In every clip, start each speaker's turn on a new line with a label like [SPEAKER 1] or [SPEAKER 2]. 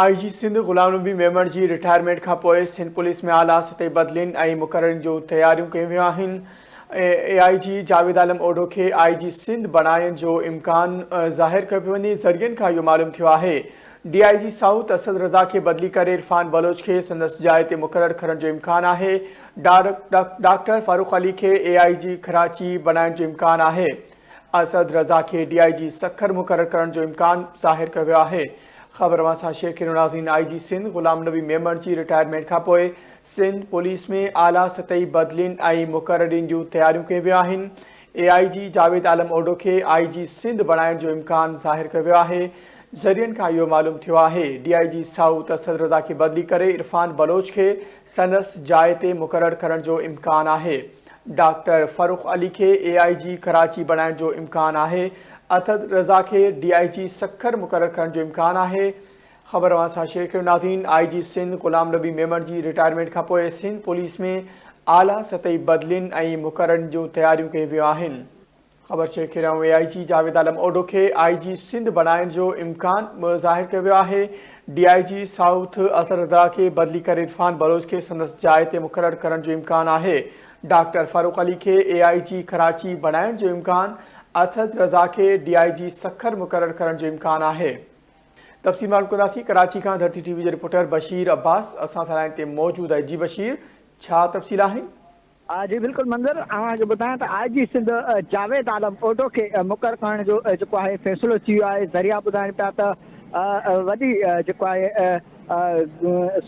[SPEAKER 1] آء جي سنڌ غلام نبي ميمڻ جي رٽائرمينٽ کانپوء سنڌ پوليس ۾ اعليٰ سطحي بدلين ۽ مقررين جون تياريون ڪيون ويون آهن. اي آء جي جاويد عالم اوڍو کي آء جي سنڌ بڻائڻ جو امڪان ظاهر ڪيو پيو وڃي. ذريعن کان اهو معلوم ٿيو آهي D I G south Asad Raza کي بدلي ڪري عرفان بلوچ کي سندس جاء تي مقرر ڪرڻ جو امڪان آهي. ڊاڪٽر فرخ علي کي اي آء جي ڪراچي بڻائڻ جو امڪان آهي. اسد رضا کي ڊي I جي سکر مقرر ڪرڻ جو امڪان ظاهر ڪيو ويو آهي. خبر اوهان سان شيئر ڪريون ناظرين آء جي سنڌ غلام نبي ميمڻ جي رٽائرمينٽ کانپوء سنڌ پوليس ۾ اعليٰ سطحي بدلين ۽ مقررين جون تياريون ڪيون ويون آهن اي آء جي جاويد عالم اوڍو کي آء جي سنڌ بڻائڻ جو امڪان ظاهر ڪيو ويو آهي ذريعن کان اهو معلوم ٿيو آهي D I G south Asad Raza کي بدلي ڪري عرفان بلوچ کي سندس جاء تي مقرر ڪرڻ جو امڪان آهي. ڊاڪٽر فرخ علي کي اي آء جي ڪراچي بڻائڻ جو امڪان آهي. اسد رضا کي ڊي I جي سکر مقرر ڪرڻ جو امڪان آهي. خبر اوهان سان شيئر ڪيون ناظرين آء جي سنڌ غلام نبي ميمڻ جي رٽائرمينٽ کانپوء سنڌ پوليس ۾ اعليٰ سطحي بدلين ۽ مقررين جون تياريون ڪيون ويون آهن. خبر شيئر ڪريون اي آء جي جاويد عالم اوڍو کي آء جي سنڌ بڻائڻ جو امڪان به ظاهر ڪيو ويو آهي، D I G south Azhar Raza کي بدلي ڪري عرفان بلوچ کي سندس جاء تي مقرر ڪرڻ جو امڪان آهي، ڊاڪٽر فرخ علي کي اي آء جي ڪراچي بڻائڻ جو امڪان، اسد رضا کي ڊي I جي سکر مقرر ڪرڻ جو امڪان آهي. تفصيل معلوم ڪنداسين ڪراچي کان ڌرتي ٽي وي جي رپورٽر بشير عباس اسان سان لائين تي موجود آهي جي بشير ڇا تفصيل آهن؟
[SPEAKER 2] جي بلڪل منظر اوهان کي ٻڌايان ته آء جي سنڌ جاويد عالم اوڍو کي مقرر ڪرڻ جو جيڪو آهي فيصلو ٿي ويو آهي ذريعا ٻڌائين پيا ته وڏي جيڪو آهي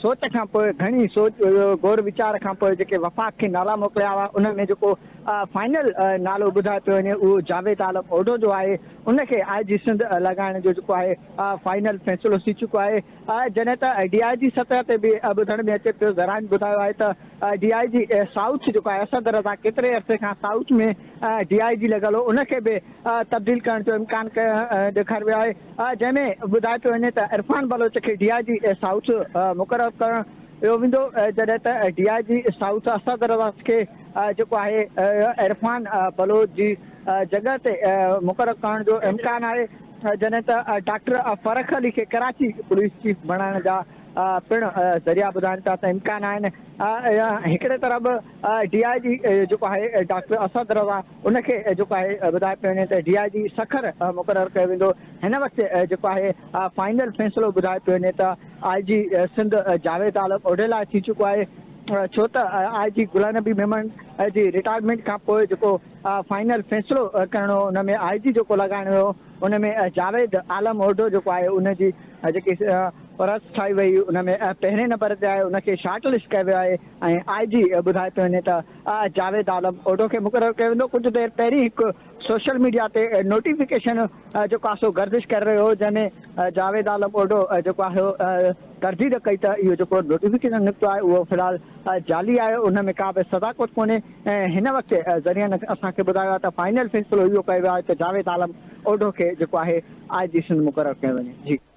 [SPEAKER 2] سوچ کان پوء گهڻي سوچ غور ويچار کان پوء جيڪي وفاق کي نالا موڪليا هئا ان ۾ جيڪو فائنل نالو ٻڌايو پيو وڃي اهو جاويد عالم اوڍو جو آهي ان کي آء جي سنڌ لڳائڻ جو جيڪو آهي فائنل فيصلو ٿي چڪو آهي جڏهن ته ڊي I جي سطح تي به ٻڌڻ ۾ اچي پيو ذرائن ٻڌايو آهي ته ڊي I جي سائوٿ جيڪو آهي اسد رضا ڪيتري عرصي کان سائوٿ ۾ ڊي I جي لڳل هو ان کي به تبديل ڪرڻ جو امڪان ڏيکاريو ويو آهي جنهن ۾ ٻڌايو پيو وڃي ته عرفان بلوچ کي ڊي I جي سائوٿ مقرر ڪرڻ ويو ويندو جڏهن ته D I G south Asad Raza کي جيڪو آهي عرفان بلوچ جي جڳهه تي مقرر ڪرڻ جو امڪان آهي. جڏهن ته ڊاڪٽر فرخ علي کي ڪراچي پوليس چيف بڻائڻ جا پڻ ذريعا ٻڌائين ٿا ته امڪان آهن. هڪڙي طرف ڊي I جي جيڪو آهي ڊاڪٽر اسد رضا ان کي جيڪو آهي ٻڌايو پيو وڃي ته ڊي I جي سکر مقرر ڪيو ويندو. هن وقت جيڪو آهي فائنل فيصلو ٻڌايو پيو وڃي ته آء جي سنڌ جاويد عالم اوڍي لاء ٿي چڪو آهي ڇو ته آء جي غلام نبي ميمڻ جي رٽائرمينٽ کانپوء جيڪو فائنل فيصلو ڪرڻو هو ان ۾ آء جي جيڪو لڳائڻو هو ان ۾ جاويد عالم اوڍو جيڪو آهي ان جي جيڪي فهرست ٺاهي وئي ان ۾ پهرين نمبر تي آهي ان کي شارٽ لسٽ ڪيو ويو آهي ۽ آء جي ٻڌايو پيو وڃي ته جاويد عالم اوڍو کي مقرر ڪيو ويندو ڪجهه دير پهرين هڪ سوشل ميڊيا تي نوٽيفڪيشن جيڪو آهي سو گردش ڪري رهيو هو جنهن ۾ جاويد عالم اوڍو جيڪو آهي ترديد ڪئي ته اهو جيڪو نوٽيفڪيشن نڪتو آهي اهو في الحال جعلي آهي ان ۾ ڪا به صداقت ڪونهي ۽ هن وقت ذريعن اسان کي ٻڌايو آهي ته فائنل فيصلو اهو ڪيو ويو آهي ته جاويد عالم اوڍو کي جيڪو آهي آء جي سنڌ مقرر ڪيو وڃي. جي.